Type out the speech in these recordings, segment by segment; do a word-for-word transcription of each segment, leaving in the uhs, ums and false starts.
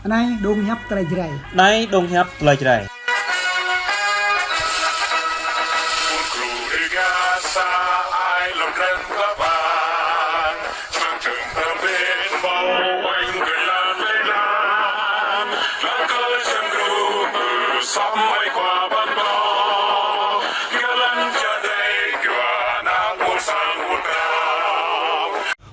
Anai dong hiăp tơlơi Jrai. Anai dong hiăp tơlơi Jrai.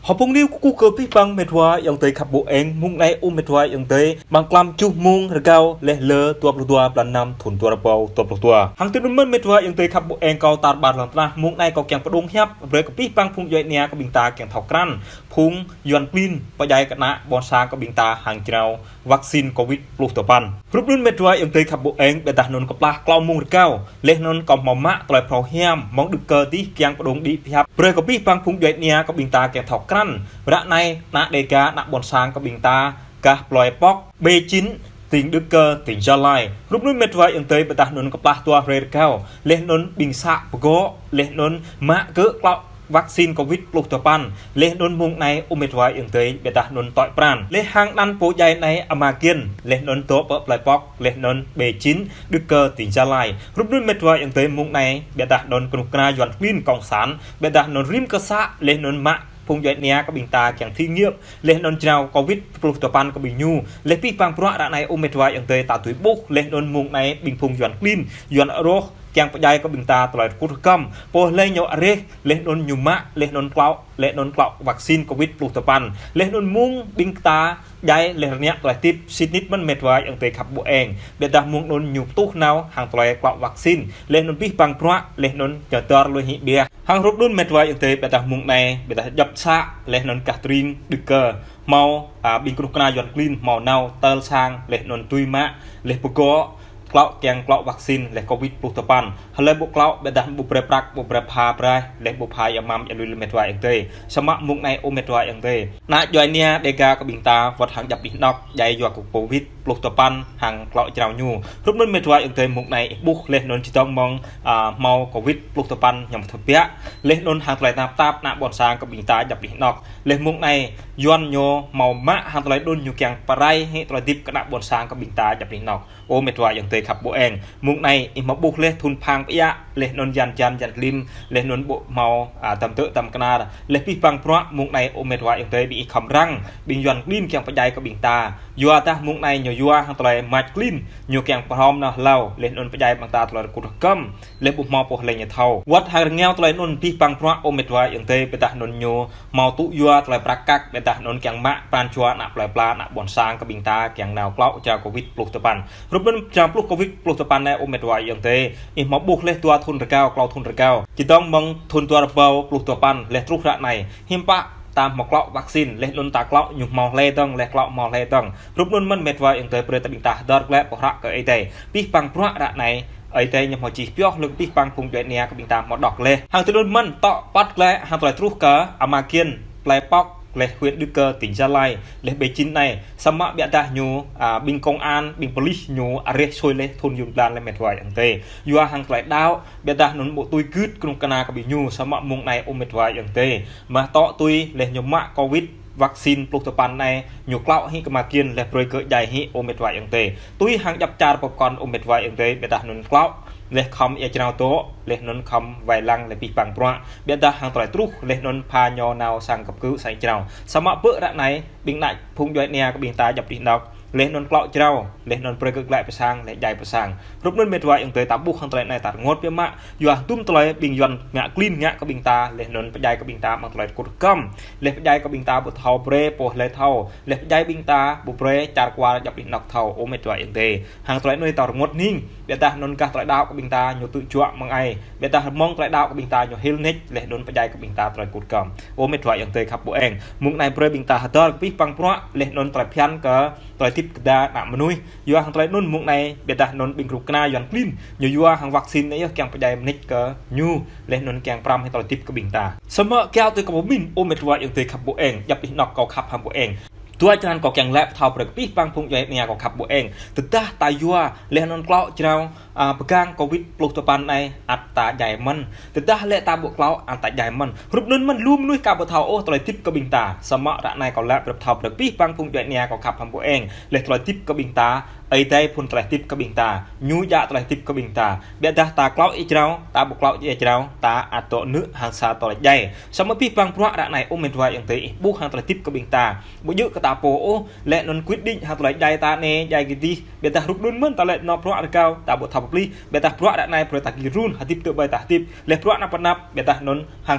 Hơpung niu kơkuh kơ abih bang met wa ayŏng adơi khăp ƀu eng, mông anai ơ met wa ayŏng adơi, mơ̆ng klăm tơjuh mông rơgao, laih lơ dua pluh dua blan năm thun dua rơbâo dua pluh dua. Hăng tui anŭn mơ̆n met wa ayŏng adơi khăp ƀu eng, kâo tar ƀar lŏn tơnah, mông anai kâo kiăng pơđŏng hiăp brơi kơ abih bang phung djuai ania kơ ƀing ta kiăng thâo krăn, phung Yuan klin pơdjai kơ ană ƀôn sang kơ ƀing ta hăng jrao vaccine covid pluh tơpăn. Rup anŭn met wa ayŏng adơi khăp ƀu eng, ƀiădah anŭn kơplah klâo mông rơgao, laih anŭn kâo hmâo mă tơlơi phrâo hiam mơ̆ng Đức Cơ dih kiăng pơđŏng đĭ hiăp brơi kơ abih bang phung djuai ania kơ ƀing ta kiăng thâo krăn. Ră anai ană Đêga, ană ƀôn sang kơ ƀing ta gah plơi Pŏk, Bê Chín, tỉnh Đức Cơ, tỉnh Gia Lai. Rup anŭn met wa ayŏng adơi, ƀiădah anŭn kơplah dua hrơi rơgao, laih anŭn ƀing să pơgŏ, laih anŭn mă kơ klâo vaccine covid pluh tơpăn, laih anŭn mông anai ơ met wa ayŏng adơi, ƀiădah anŭn tŏ pran. Laih hăng anăn pô djai anai Ama Kiên, laih anŭn dŏ pơ plơi Pŏk, laih anŭn Bê Chín, Đức Cơ, tỉnh Gia Lai. Rup anŭn met wa ayŏng adơi, mông anai ƀiădah anŭn kơnuk kơna Yuan klin cộng sản, ƀiădah anŭn rĭm kơ să, laih anŭn mă phung djuai ania kơ ƀing ta kiăng thí nghiệm, laih anŭn jrao covid pluh tơpăn kơ ƀing ñu, laih abih bang bruă ră anai ơ met wa ayŏng adơi ta tui ƀuh, laih anŭn mông anai ƀing phung Yuan klin, Yuan rŏh, kiăng pơdjai kơ ƀing ta tơlơi rơkŭt rơkăm, pô laih ñu areh, laih anŭn ñu mă, laih anŭn klâo, laih anŭn klâo vaccine covid pluh tơpăn, laih anŭn mông ƀing ta djai laih rơngiă tơlơi tip sĭt nik mơ̆n met wa ayŏng adơi khăp ƀu eng, ƀiădah mông anŭn ñu pơtuh nao hăng tơlơi klâo vaccine, laih anŭn abih bang bruă, laih anŭn ñu dơr lui hĭ biă. Hăng rup anŭn met wa ayŏng adơi, ƀiădah mông anai, ƀiădah djŏp să, laih anŭn gah tring Đức Cơ, hmâo, a, ƀing kơnuk kơna Yuan klin hmâo nao tơl sang, laih anŭn tui mă, laih pơgŏ, klâo kiăng klâo vaccine, laih covid pluh tơpăn. Hlơi ƀu klâo, ƀiădah ƀu brơi prăk, ƀu brơi pha braih, laih ƀu pha ia mam ia lui lĕ met wa ayŏng adơi. Samơ̆ mông anai ơ met wa ayŏng adơi, ană djuai ania Đêga kơ ƀing ta wơ̆t hăng djŏp anih anŏk djai yua kơ covid pluh tơpăn hăng klâo jrao ñu. Rup anŭn met wa ayŏng adơi, mông anai ih ƀuh laih anŭn čơdơ̆ng mơ̆ng, a, hmâo covid pluh tơpăn ñu tơbiă. Laih anŭn hăng tơlơi tơnap tap ană ƀôn sang kơ ƀing ta djŏp anih anŏk. Laih mông anai Yuan ñu hmâo mă hăng tơlơi anŭn ñu kiăng pơrai hĭ tơlơi hơdip kơ ană ƀôn sang kơ ƀing ta djŏp anih anŏk. Ơ met wa ayŏng adơi khăp ƀu eng, mông anai ih hmâo ƀuh laih thun phang pơiă, laih anŭn yan jan yan hlĭm, laih anŭn ƀu hmâo, a, tăm tơ̆ tăm kơnar, laih abih bang bruă mông anai ơ met wa ayŏng adơi, ƀing ih khŏm răng, ƀing Yuan klin kiăng pơdjai kơ ƀing ta. Yua dah mông anai ñu yua hăng tơlơi mač klin, ñu kiăng pơhrŏm nao hlâo, laih anŭn pơdjai ƀing ta tơlơi rơkŭt rơkăm, laih ƀu hmâo pô laih ñu thâo. Wơ̆t hăng rơngiao tơlơi anŭn abih bang bruă ơ met wa ayŏng adơi, ƀiădah anŭn ñu hmâo tŭ yua tơlơi prăk kăk, ƀiădah anŭn kiăng mă pran jua ană plơi pla, ană ƀôn sang kơ ƀing ta kiăng nao klâo jrao covid pluh tơpăn. Rup anŭn jrao pluh covid pluh tơpăn anai ơ met wa ayŏng adơi, ih hmâo ƀuh laih dua thun rơgao, klâo thun rơgao. Čơdơ̆ng mơ̆ng thun dua rơbâo pluh tơpăn, laih truh ră anai. Hiư̆m pă ta hmâo klâo vaccine, laih anŭn ta klâo ñu hmâo hlơi dơ̆ng, laih klâo hmâo hlơi dơ̆ng. Rup anŭn mơ̆n met wa ayŏng adơi, brơi ta ƀing ta hơdơr glaĭ pơhră kơ Ơi Adai. Abih bang bruă ră anai, Ơi Adai ñu hmâo čih pioh lăng abih bang phung djuai ania kơ ƀing ta hmâo đŏk laih. Hăng tui anŭn mơ̆n tŏ păt glaĭ hăng tơlơi truh kơ Ama Kiên, plơi Pŏk, laih huyện Đức Cơ, tỉnh Gia Lai, laih Bê Chín anai. Samơ̆ ƀiădah ñu, a, ƀing công an, ƀing police ñu areh sui laih thun yŭn blan laih met wa ayŏng adơi. Yua hăng tơlơi đaŏ, ƀiădah anŭn ƀu tui gưt kơnuk kơna kơ ƀing ñu, samơ̆ mông anai ơ met wa ayŏng adơi. Mă tŏ tui laih ñu mă covid vaccine pluh tơpăn anai, ñu klâo hĭ kơ Ama Kiên laih brơi gơ̆ djai hĭ ơ met wa ayŏng adơi. Tui hăng djŏp čar pơkŏn ơ met wa ayŏng adơi, ƀiădah anŭn klâo laih khŏm ia jrao dŏ, laih anŭn khŏm wai lăng laih abih bang bruă. Ƀiădah hăng tơlơi truh, laih anŭn pha ñu nao sang kơp kơ sang jrao. Samơ̆ pơ ră anai, ƀing ană phung djuai ania kơ ƀing ta djŏp anih anŏk, laih anŭn klâo jrao, laih anŭn brơi gơ̆ glaĭ pơ sang, laih djai pơ sang. Rup anŭn met wa ayŏng adơi, ta ƀuh hăng tơlơi anai ta rơngot biă mă, yua hăng tŭm tơlơi ƀing Yuan ngă klin ngă kơ ƀing ta, laih anŭn pơdjai kơ ƀing ta mơ̆ng tơlơi rơkŭt rơkăm, laih pơdjai kơ ƀing ta ƀu thâo brơi pô laih thâo, laih pơdjai ƀing ta ƀu brơi čar kwar djŏp anih anŏk thâo ơ met wa ayŏng adơi. Hăng tơlơi anŭn ta rơngot hning, ƀiădah anŭn gah tơlơi đaŏ kơ ƀing ta ñu tŭ juă mơ̆ng ai, ƀiădah mơ̆ng tơlơi đaŏ kơ ƀing ta ñu hil nik, laih anŭn pơdjai kơ ƀing ta tơlơi rơkŭt rơkăm. Ơ met wa ayŏng adơi khăp ƀu eng, mông anai brơi ƀing ta hơdơr kơ abih bang bruă, laih anŭn tơlơi phiăn kơ tơlơi hơdip kơđa ană mơnuih. Yua hăng tơlơi anŭn mông anai, ƀiădah anŭn ƀing kơnuk kơna Yuan klin, ñu yua hăng vaccine anai yơh kiăng pơdjai mơneč kơ ñu, laih anŭn kiăng pơhrăm hĭ tơlơi hơdip kơ ƀing ta. Samơ̆ kiaŏ tui kâo pơmĭn ơ met wa ayŏng adơi khăp ƀu eng, djŏp anih anŏk kâo khăp hăng ƀu eng. Dua črăn kâo kiăng laĭ pơthâo brơi kơ abih bang phung djuai ania kâo khăp ƀu eng. Tơdah ta yua laih anŭn klâo jrao, a, pơgang Covid pluh tơpăn anai ăt ta djai mơ̆n. Tơdah lĕ ta ƀu klâo ăt ta djai mơ̆n. Hrup anŭn mơ̆n lu mơnuih ka ƀu thâo ôh tơlơi hơdip kơ ƀing ta. Samơ̆ ră anai kâo laĭ brơi pơthâo brơi kơ abih bang phung djuai ania kâo khăp hăng ƀu eng. Laih tơlơi hơdip kơ ƀing ta, Ơi Adai phŭn tơlơi hơdip kơ ƀing ta. Ñu djă tơlơi hơdip kơ ƀing ta. Biă dah ta klâo ia jrao, ta ƀu klâo ia jrao, ta ăt dŏ nư̆ hăng sa tơlơi djai. Samơ̆ abih bang bruă ră anai ơ met wa ayŏng adơi ih ƀuh hăng tơlơi hơdip kơ ƀing ta. Ƀu djơ̆ kơ ta pô ôh, laih anŭn quyết định hăng tơlơi djai ta anai, djai kơ dih. Biă dah hrup anŭn mơ̆n ta laĭ nao bruă rơgao, ta ƀu thâo pơplih. Biă dah bruă ră anai brơi ta gir run, hơdip tơƀơi ta hơdip. Laih bruă anăp anăp, biă dah anŭn hăng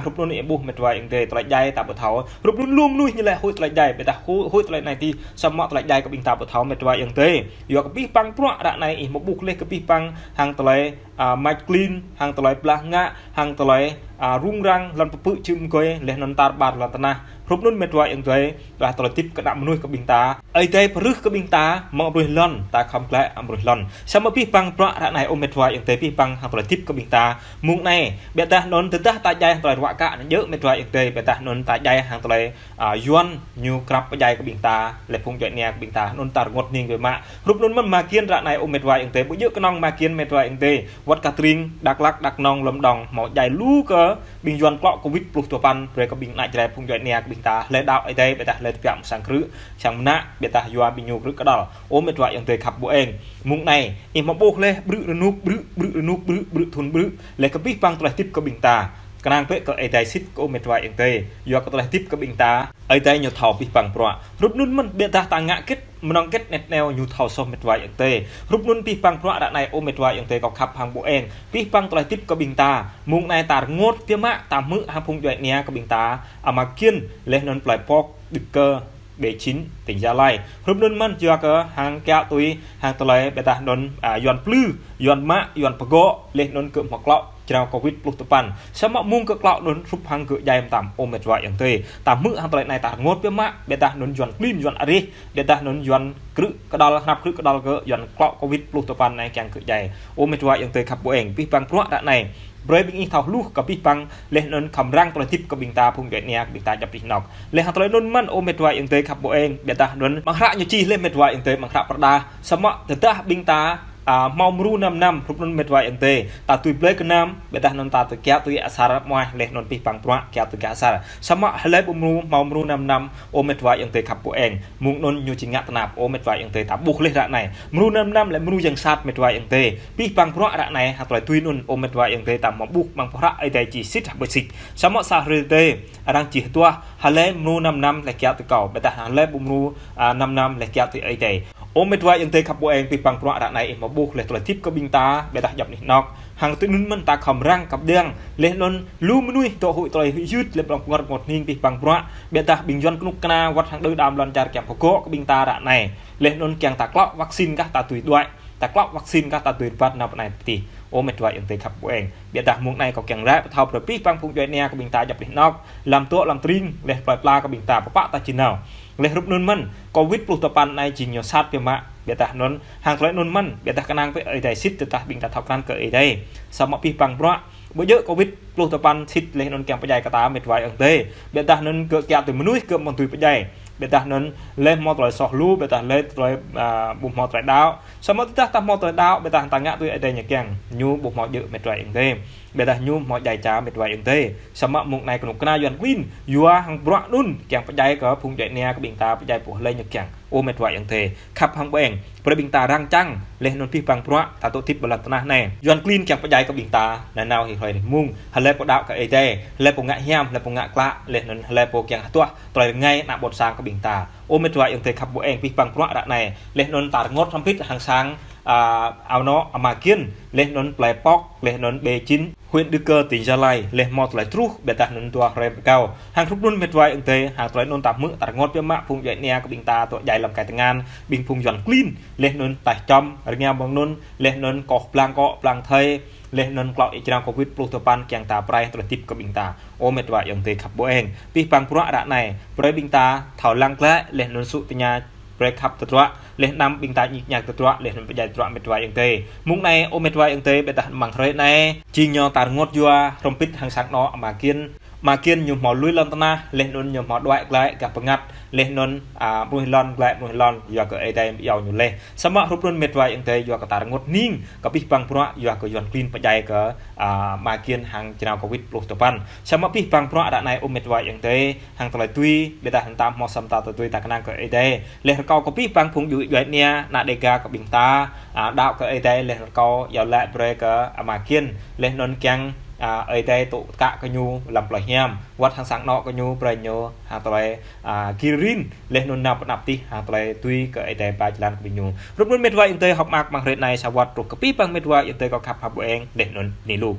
hrup anŭn ih ƀuh met wa ayŏng adơi, tơlơi djai ta ƀu thâo. Hrup anŭn lu mơnuih ñu laĭ huĭ tơlơi djai, biă dah huĭ, huĭ tơlơi anai dih, samơ̆ tơlơi djai kơ ƀing ta ƀu thâo met wa ayŏng adơi. Yua kơ abih bang bruă ră anai ih mă ƀuh laih kơ abih bang hăng tơlơi, a, măč klin, hăng tơlơi blah ngă, hăng tơlơi, a, rŭng răng, lŏn pơpư̆ čư̆ mơgơi, laih anŭn tar ƀar lŏn tơnah. Hrup anŭn met wa ayŏng adơi, dah tơlơi hơdip kơ ană mơnuih kơ ƀing ta. Ơi Adai pơrưh kơ ƀing ta, mơ̆ng bruih lŏn, ta khŏm glaĭ amăng bruih lŏn. Samơ̆ abih bang bruă ră anai ơ met wa ayŏng adơi abih bang hăng tơlơi hơdip kơ ƀing ta. Mơ̆ng anai, biă dah anŭn tơdah ta djai hăng tơlơi ruă kă anŭn djơ̆ met wa ayŏng adơi, biă dah anŭn ta djai hăng tơlơi, a, Yuan ñu krăp pơdjai kơ ƀing ta, laih phung djuai ania kơ ƀing ta, anŭn ta rơngot hning biă mă. Hrup anŭn mơ̆n mă kiăng ră anai ơ met wa ayŏng adơi, ƀu djơ̆ kơnơ̆ng mă kiăng met wa ayŏng adơi. Wăt kơ tring, Dak Lak, Dak Nông, Lâm Đồng, hmâo djai lu kơ ƀing Yuan klâo Covid pluh tơpăn, brơi kơ ƀing ană Jrai phung djuai ania kơ ƀing ta, laih đaŏ Ơi Adai, biă dah laih tơbiă mơ̆ng sang krư̆, sang mơnă, biă dah yua ƀing ñu krư̆ kơdăl. Ơ met wa ayŏng adơi khăp ƀu eng. Mơ̆ng anai, ih mă ƀuh laih, brư̆ rơnŭk, brư̆, brư̆ rơnŭk, brư̆, brư̆ thŭn, brư̆, laih kơ abih bang tơlơi hơdip kơ ƀing ta. Kơnang bĕ kơ Ơi Adai sĭt kơ ơ met wa ayŏng adơi. Yua kơ tơlơi hơdip kơ ƀing ta, Ơi Adai ñu thâo abih bang bruă. Hrup anŭn mơ̆n biă dah ta ngă hơget, mơnong hơget anet aneo ñu thâo soh met wa ayŏng adơi. Hrup anŭn abih bang bruă ră anai ơ met wa ayŏng adơi kâo khăp hăng ƀu eng. Abih bang tơlơi hơdip kơ ƀing ta. Mơ̆ng anai ta rơngot biă mă, ta hmư̆ hăng phung djuai ania kơ ƀing ta. Ama kiăng, laih anŭn plơi Pok, Đức Cơ, Bê Chín, tỉnh Gia Lai. Hrup anŭn mơ̆n yua kơ hăng kiaŏ tui, hăng tơlơi biă dah anŭn, a, Yuan plư, Yuan mă, Yuan pơgŏ, laih anŭn kơ hmâo klâo jrao Covid pluh tơpăn. Samơ̆ mơ̆ng kơ klâo anŭn hrup hăng kơ djai mơtam ơ met wa ayŏng adơi. Ta hmư̆ hăng tơlơi anai ta rơngot biă mă, biă dah anŭn Yuan klin, Yuan arih, biă dah anŭn Yuan krư̆ kơdăl, hnăp krư̆ kơdăl kơ Yuan klâo Covid pluh tơpăn anai kiăng kơ djai. Ơ met wa ayŏng adơi khăp ƀu eng, abih bang bruă ră anai. Brơi ƀing ih thâo hluh kơ abih bang, laih anŭn khŏm răng tơlơi hơdip kơ ƀing ta phung djuai ania kơ ƀing ta djŏp anih anŏ. Laih hăng tơlơi anŭn mơ̆n ơ met wa ayŏng adơi khăp ƀu eng, biă dah anŭn mơ̆ng hră ñu čih laih met wa ayŏng adơi mơ̆ng hră pơrơđah. Samơ̆ tơdah ƀing ta, a, hmâo mrô năm năm, hrup anŭn met wa ayŏng adơi. Ta tui blơi kơ năm, biă dah anŭn ta tui kiaŏ tui asar mơ̆, laih anŭn abih bang bruă kiaŏ tui kiaŏ asar. Samơ̆ hlơi ƀu mrô, hmâo mrô năm năm, ơ met wa ayŏng adơi khăp ƀu eng. Mơ̆ng anŭn ñu či ngă tơnap, ơ met wa ayŏng adơi ta ƀuh laih ră anai. Mrô năm năm lĕ mrô yang sat met wa ayŏng adơi. Abih bang bruă ră anai, hăng tơlơi tui anŭn, ơ met wa ayŏng adơi ta mă ƀuh mơ̆ng pơhră Ơi Adai či sĭt hă ƀu sĭt. Samơ̆ sa hrơi adơi, arăng či hơduah, hlơi mrô năm năm laih kiaŏ tui kâo. Biă dah hăng hlơi ƀu mrô, a, năm năm laih kiaŏ tui Ơi Adai. Ơ met wa ayŏng adơi khăp ƀu eng abih bang bruă ră anai ih mă ƀuh laih tơlơi hơdip kơ ƀing ta, biă dah djŏp anih anŏ. Hăng tui anŭn mơ̆n ta khŏm răng kăp đang, laih anŭn lu mơnuih dŏ huĭ tơlơi huĭ hyưt laih blŏng pơngăt rơngot hning abih bang bruă, biă dah ƀing Yuan kơnuk kơna wăt hăng đơ đam lŏn čar kiăng pơgŏ kơ ƀing ta ră anai. Laih anŭn kiăng ta klâo vaccine kah ta tui đuaĭ, ta klâo vaccine kah ta tui rơbat nao pơ anai pơ adih. Ơ met wa ayŏng adơi khăp ƀu eng. Biă dah mơ̆ng anai kâo kiăng ră pơthâo brơi abih bang phung djuai ania kơ ƀing ta djŏp anih anŏ. Lăm tŏ, lăm tring, laih plơi pla kơ ƀing ta, pơpă ta či nao. Laih hrup anŭn mơ̆n, Covid pluh tơpăn anai jing ñu sat biă mă, biă dah anŭn, hăng tơlơi anŭn mơ̆n, biă dah kơnang bĕ Ơi Adai sĭt tơdah ƀing ta thâo krăn kơ Ơi Adai. Samơ̆ abih bang bruă, ƀu djơ̆ Covid pluh tơpăn sĭt laih anŭn kiăng pơdjai kơ ta met wa ayŏng adơi. Biă dah anŭn kơ kiaŏ tui mơnuih kơ mơ̆ng tui pơdjai. Biă dah anŭn laih hmâo tơlơi soh lu, biă dah laih tơlơi, a, ƀu hmâo tơlơi đaŏ. Samơ̆ tơdah ta hmâo tơlơi đaŏ, biă dah ta ngă tui Ơi Adai ñu kiăng. Ñu ƀu hmâo djơ̆ met wa ayŏng adơi. Biă dah ñu hmâo djai ča met wa ayŏng adơi. Samơ̆ mơ̆ng anai kơnuk kơna Yuan klin, yua hăng bruă anŭn kiăng pơdjai kơ phung djuai ania kơ ƀing ta pơdjai pô hlơi ñu kiăng. Ơ met wa ayŏng adơi khăp hăng ƀu eng. Brơi ƀing ta răng čang, laih anŭn abih bang bruă, ta dŏ hơdip ƀơi lŏn tơnah anai. Yuan klin kiăng pơdjai kơ ƀing ta, nanao hĭ hrơi mơ̆ng, hlơi pô đaŏ kơ Ơi Adai, hlơi pô ngă hiam, hlơi pô ngă klă, laih anŭn hlơi pô kiăng hơduah tơlơi rơngai ană ƀôn sang kơ ƀing ta. Ơ met wa ayŏng adơi khăp ƀu eng abih bang bruă ră anai, laih anŭn ta rơngot hrŏm hơbĭt hăng sang, a, anŏ Ama Kiên, laih anŭn plơi Pok, laih anŭn Bê Chín, huyện Đức Cơ, tỉnh Gia Lai, laih hmâo tơlơi truh, biă dah anŭn dua hrơi rơgao. Hăng hrup anŭn met wa ayŏng adơi, hăng tơlơi anŭn ta hmư̆ ta rơngot biă mă phung djuai ania kơ ƀing ta dŏ djai lăm kai tơngan, ƀing phung Yuan klin, laih anŭn taih čăm, rơngiao mơ̆ng anŭn, laih anŭn koh blang kŏ, blang thơi, laih anŭn klâo ia jrao Covid pluh tơpăn kiăng ta pơrai tơlơi hơdip kơ ƀing ta. Ơ met wa ayŏng adơi khăp ƀu eng. Abih bang bruă ră anai, brơi ƀing ta thâo lăng glaĭ, laih anŭn sŭ tơña, brơi khăp tơdruă, laih anăm ƀing ta ñik ñak tơdruă, laih anŭn pơdjai tơdruă met wa ayŏng adơi. Mơ̆ng anai, ơ met wa ayŏng adơi, biă dah mơ̆ng hrơi anai, jing ñu ta rơngot yua, hrŏm hơbĭt hăng sang anŏ Ama Kiên, Ama Kiên ñu hmâo lui lŏn tơnah, laih anŭn ñu hmâo đuaĭ glaĭ gah bơngăt, laih anŭn, a, mơnuih lŏn glaĭ mơnuih lŏn, yua kơ Ơi Adai iâu ñu laih. Samơ̆ rup anŭn met wa ayŏng adơi, yua kơ ta rơngot hning, kơ abih bang bruă, yua kơ Yuăn klin pơdjai kơ, a, Ama Kiên hăng jrao Covid pluh tơpăn. Samơ̆ abih bang bruă ră anai ơ met wa ayŏng adơi, hăng tơlơi tui, ƀiădah hăng tam hmâo săm ta tơtui ta kơnang kơ Ơi Adai. Laih rơkâo kơ abih bang phung djuai djuai ania, ană Đêga kơ ƀing ta, a, đaŏ kơ Ơi Adai, laih rơkâo iâu laĭ brơi kơ Ama Kiên, laih anŭn kiăng, a, Ơi Adai tŭ kă kơ ñu lăm plơi hiam, wơ̆t hăng sang anŏ kơ ñu brơi ñu, hăng tơlơi, a, gir rin, laih anŭn nao pơ anăp tih, hăng tơlơi tui kơ Ơi Adai ba jơlan kơ ƀing ñu. Rup anŭn met wa ayŏng adơi, hơ̆k mơak mơ̆ng hrơi anai sa wơ̆t truh kơ abih bang met wa ayŏng adơi kâo khăp hăp ƀu eng, laih anŭn bơni lu.